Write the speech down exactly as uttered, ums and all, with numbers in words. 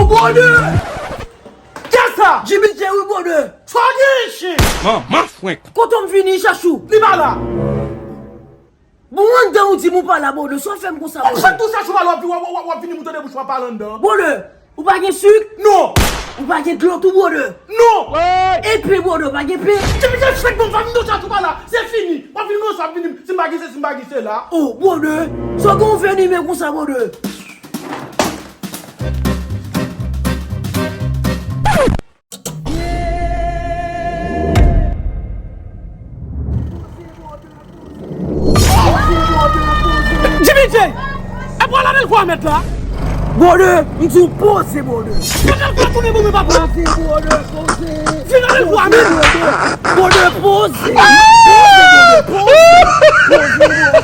Bwòdè! Kiyès sa? Jimmy J, wi, bwòdè. Sa w gen, chen? Manman frenk. Kote w m vini, Chachou? Li pa la. Bon, anndan ou di m ou pa la, bwòdè. Sa w fè m konsa, bwòdè? Fè tou, Chachou, pa la, w ap, w ap, w ap, w ap vini mouton de bouch w ap pale anndan. Bwòdè, ou pa gen sik? Non. Ou pa gen dlo tou, bwòdè? Non. E pen, bwòdè, ou pa gen pen? Jimmy J, fèk bon, w ap vin nan Chachou, pa la. Se fini. W ap vin nan sa, w ap vini. Si m pa gen se, si m pa gen se la. Oh, bwòdè. Sa w gen w fè di men konsa, bwòdè? Jimmy J! E pral avèk kwa mèt la? Bwòdè, m di w poze, bwòdè. Poze, bwòdè, poze. Vin avèk kwa mèt. Bwòdè, poze. Poze, bwòdè, poze. Poze, bwòdè.